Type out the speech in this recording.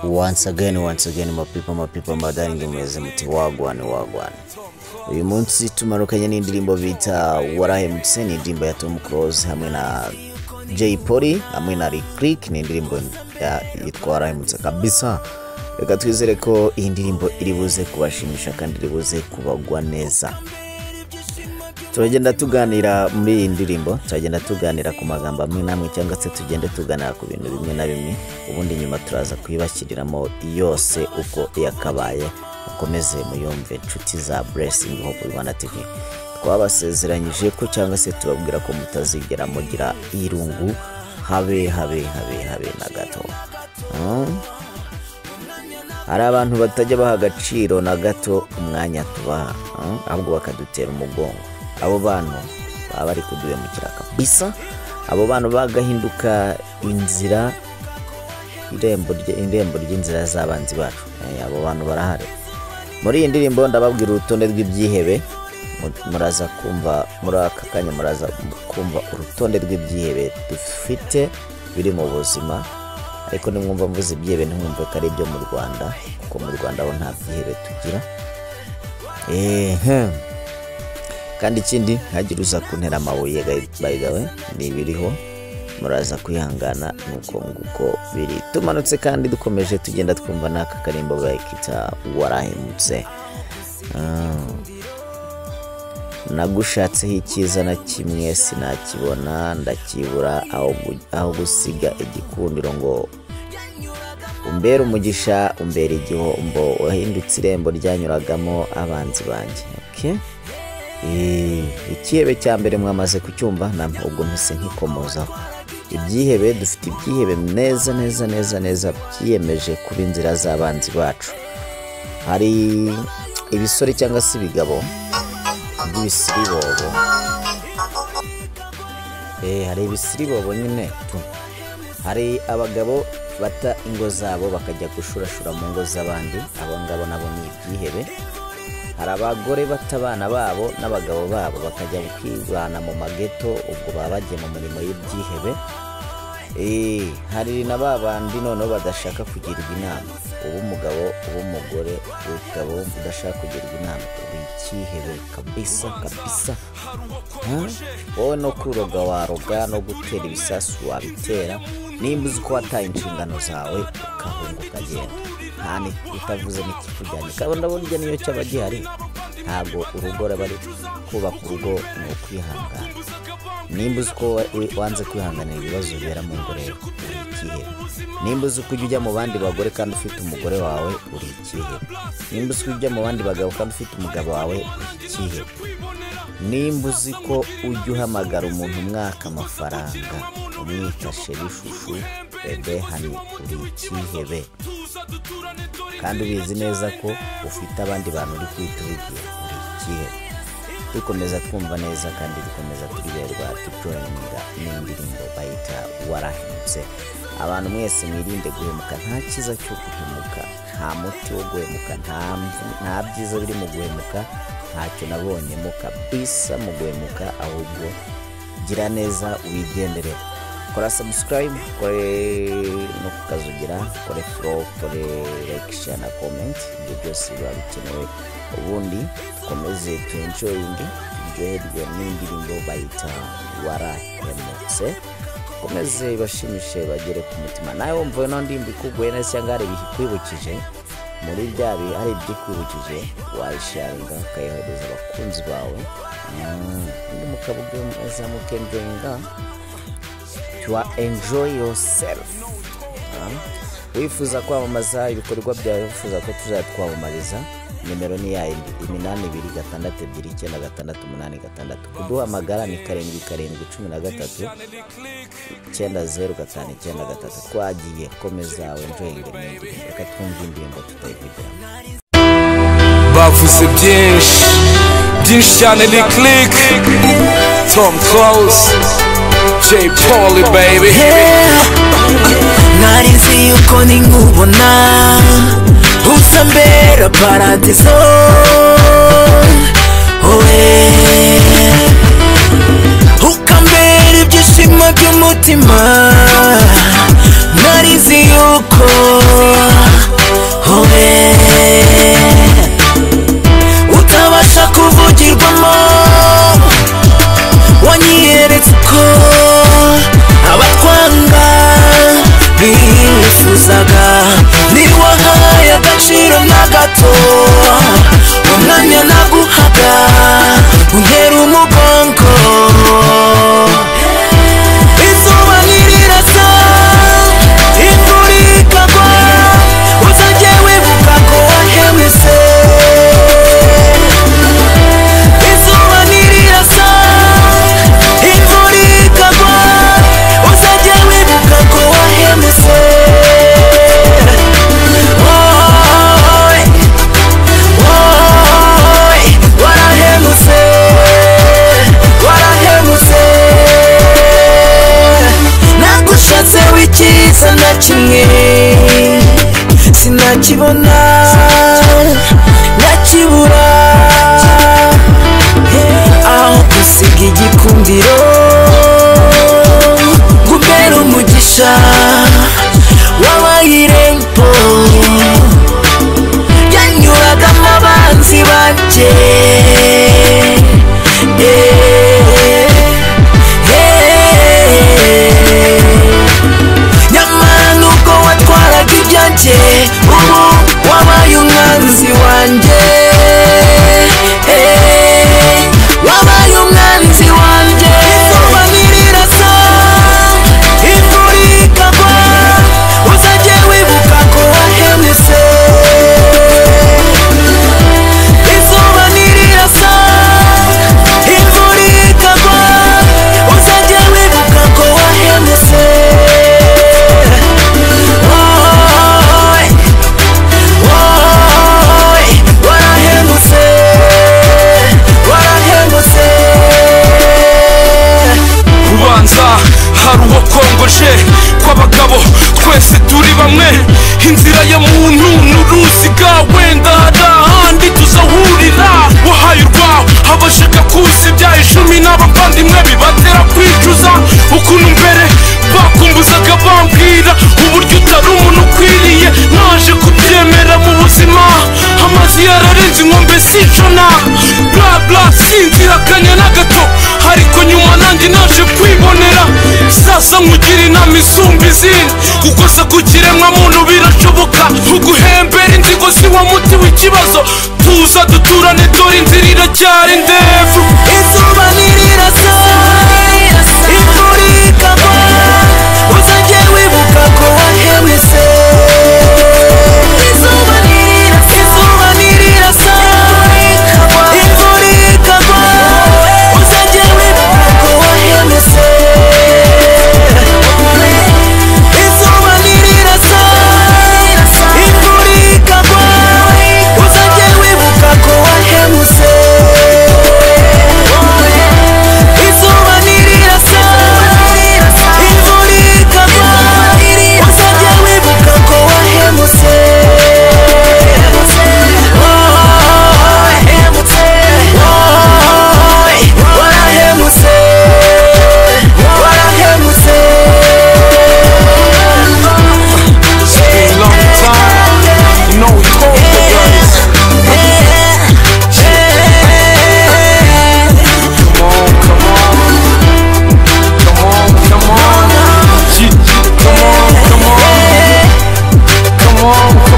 Once again, my people, my people, my darling, mumeze muti? Wagwan, wagwan. Uyu munsi tumanukanye n'indirimbo bita "Warahemutse". Ni indirimbo ya Tom Close hamwe na Jay Polly hamwe na Lick Lick. Ni indirimbo yitwa "Warahemutse" kabisa. Reka twizere ko iyi ndirimbo iri buze kubashimisha kandi iri buze kubagwa neza. Turagenda tuganira muri iyi ndirimbo, turagenda tuganira ku magambo amwe n'amwe, cyangwa se tugende tuganira ku bintu bimwe na bimwe. Ubundi nyuma turaza kuyibashyiriramo yose uko yakabaye. Mukomeze muyumve, inshuti za Blessing Hope Rwanda TV. Twabasezeranyije ko, cyangwa se tubabwira ko mutazigera mugira irungu, habe habe habe habe na gato. Hari abantu batajya baha agaciro na gato umwanya tubaha, ahubwo bakadutera umugongo. Abo bantu baba bari kuduhemukira kabisa. Abo bantu bagahinduka inzira, irembo ry'inzira z'abanzi bacu. Abo bantu barahari. Muri iyi ndirimbo ndababwira urutonde rw'ibyihebe. Muraza kumva muri aka kanya, muraza kumva urutonde rw'ibyihebe dufite biri mu buzima. Ariko nimwumva mvuze ibyihebe, ntimwumve ko ari ibyo mu Rwanda, kuko mu Rwanda ho nta byihebe tugira. Ehe. Kandi ikindi, ntihagire uza kuntera amabuye. By the way, ni ibiriho, muraza kwihangana, nuko nguko biri. Tumanutse kandi dukomeje tugenda twumva n'aka karimbo bakita "Warahemutse". Nagushatseho icyiza na kimwe sinakibona, ndakibura. Aho gusiga igikundiro ngo umbere umugisha, umbere igihombo. Wahindutse irembo ryanyuragamo abanzi banjye. Okay? Ikihebe cya mbere mwamaze kucyumva, ubwo mpise nkikomozaho. Ibyihebe dufite, ibyihebe neza neza neza neza byiyemeje kuba inzira z'abanzi bacu. Hari ibisore cyangwa se ibigabo by'ibisiribobo. Hari ibisiribobo nyine tu. Hari abagabo bata ingo zabo bakajya gushurashura mu ngo z'abandi. Abo ngabo nabo ni ibyihebe. Hari abagore bata abana babo n'abagabo babo bakajya kwibana mu mageto, ubwo baba bagiye mu mirimo y'ibyihebe. Hari na ba bandi noneho badashaka kugirwa inama. Uba umugabo, uba umugore, umugabo udashaka kugirwa inama, uri ikihebe kabisa kabisa. Wowe no kuroga waroga, no gutera ibisasu wabitera, nimba uzi ko wataye inshingano zawe ukahunga ukagenda, nta utavuze n'ikikujyanye. Kandi burya niyo cyaba gihari, ntabwo urugo bari kubaka. Urugo ni ukwihangana. Nimba uzi ko wanze kwihanganira ibibazo bibera mu ngo, rero uri ikihebe. Nimba uzi ko ujya ujya mu bandi bagore kandi ufite umugore wawe, uri ikihebe. Nimba uzi ko ujya mu bandi bagabo kandi ufite umugabo wawe, uri ikihebe. Nimba uzi ko ujya uhamagara umuntu umwaka amafaranga, umwita chéri, chouchou, bébé, honey, uri ikihebe. Kandi ubizi neza ko ufite abandi bantu uri kwita ubigiye, uri ikihebe. Dukomeza twumva neza kandi dukomeza turiberwa, tujoyininga n'indirimbo bayita "Warahemutse". Abantu mwese mwirinde guhemuka. Nta cyiza cyo guhemuka, nta muti wo guhemuka, nta byiza biri mu guhemuka. Ntacyo nabonyemo kabisa mu guhemuka. Ahubwo gira neza wigendere. Kora subscribe, kore no kukazugira, kore follow, kore like, share na comment. Ibyo byose biba bikenewe. Ubundi dukomeze tu enjoyinge, turyoherwe n'indirimbo bayita "Warahemutse". Komeze ibashimishe, bagere ku mutima. Nawe wumva ino ndirimbo ikuguye neza cyangwa hari ibikwibukije muri bya bihe, hari ibyikwibukije, wayisharinga ukayohereza abakunzi bawe, undi mukabuga mukenjoyinga, to enjoy yourself. Wifuza kwamamaza ibikorwa byawe, wifuza ko tuzajya twamamariza, nimero ni yayindi: 82629686. Kuduhamagara ni 777139059 3. Twagiye, komeza wenjoyinge n'indirimbo. Reka twumve indirimbo tutayivugira. Bavuze byinshi byinshi cyane. Lick Lick, Tom Close, Jay Polly, baby. Nari nzi yuko ninkubona uzambera paradizo owe, ukambera ibyishimo by'umutima. Nari nzi yuko Sinakibona nakibura, aho gusiga igikundiro ngubera umugisha wabaye irembo yanyuragamo abanzi banjye. Nyamara nubwo watwaraga ibyanjye, ubu wabaye umwanzi wanjye, wabaye umwanzi wanjye. Izuba ntirirasa, imvura ikagwa, uzajye wibuka ko wahemutse. Izuba ntirirasa, imvura ikagwa, uzajye wibuka ko wahemutse. Warahemutse, warahemutse. Ubanza hari uwo kongoje kw'abagabo, twese turi bamwe. Inzira ya muntu n'uruziga, wenda hari ahandi tuzahurira. Wahaye urwaho abashaka kuzibya icumi n'abavandimwe bibatera kwicuza ukuntu mbere bakumbuzaga bambwira uburyo utari umuntu ukwiriye. Naje kubyemera mu buzima, amazi yararenze inkombe sicona bla bla, sinzirakanya na gato, ariko nyuma nanjye naje kwibonera. Sasa nkugira inama isumba izindi, gukosa ku kiremwa muntu birashoboka, uguhembera inzigo si wo muti w'ikibazo. Tuza duturane, dore inzira iracyari ndefu. Izuba ntirirasa, imvura ikagwa, uzajye wibuka ko wahemutse. Izuba ntirirasa, imvura ikagwa, uzajye wibuka ko wahemutse. Izuba ntirirasa, imvura ikagwa, uzajye wibuka ko wahemutse. Izuba ntirirasa, imvura ikagwa, uzajye wibuka ko wahemutse. Warahemutse, warahemutse. It's been a long time, you know we call the guys. Come on, come on, come on, come on, yeah, come on, come on, come on.